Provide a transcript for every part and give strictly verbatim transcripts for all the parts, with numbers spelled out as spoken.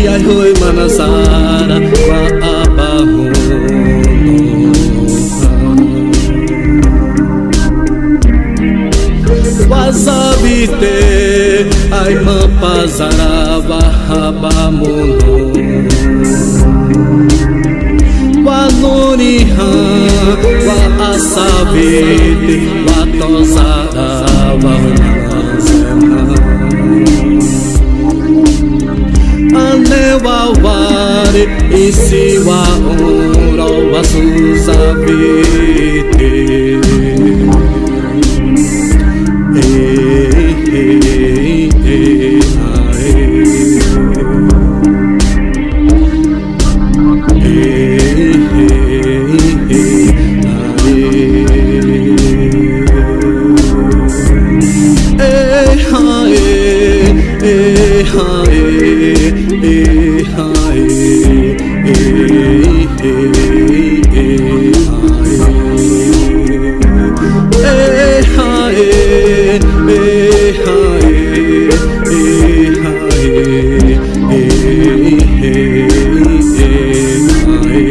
Aihâimana za'ra wa'aba mono hã. Wasawi te aima pa za'ra wa'aba mono. Wa norĩ hã, wa asawi te, wa tô za'ra wa'aba mono. Ãne wa ware, ĩsi wa õ rowasu'u sawi te. E, e, e, a, e. E, e, e, a, e. E, ha, e, e, ha, e, e, ha, e, e, e, e, ha, e. E, ha, e, e, ha, e, e, ha, e, e, e, e, ha, e.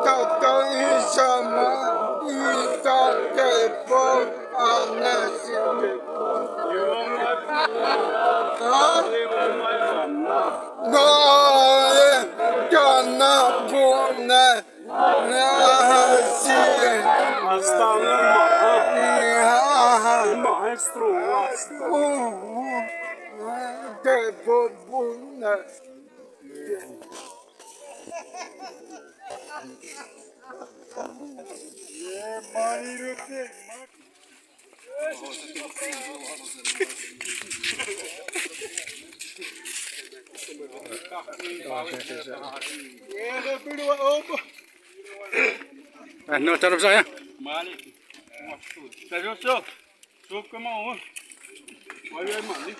Tata isama, ita tepo, anesi. Ha? Nae, kana bune, nasi. Astana ma. Maestro, asta. Tepo bune. Eh, no, taraf saya. Mali. Tayo, so. So, come on. Why are you mali?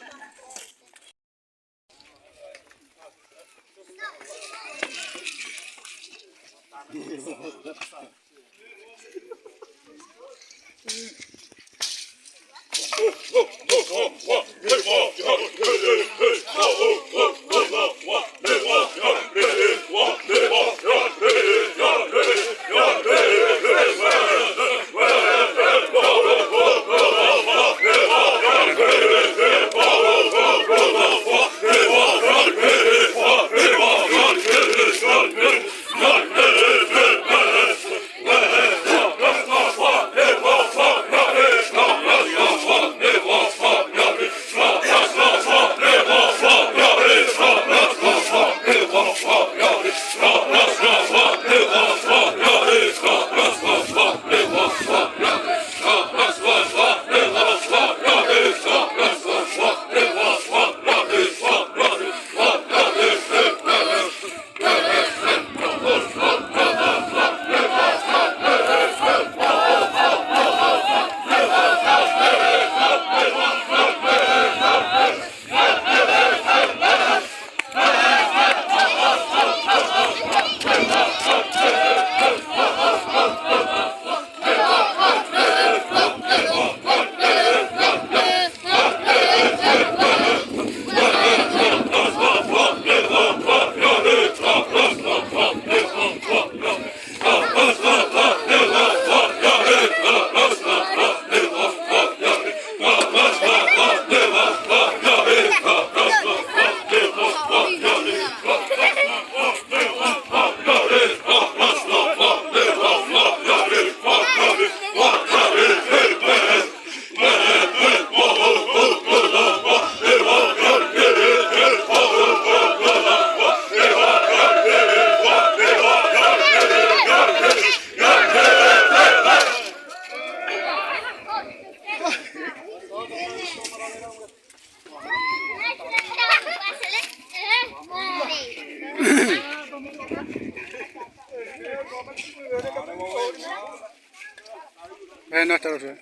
Tâ, ro, ro.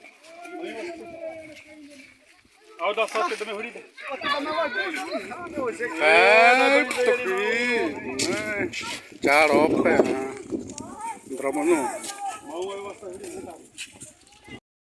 A'u da sô te dame huri de. Ai, tô aqui, né? Tchau, roupa, né? Drama não.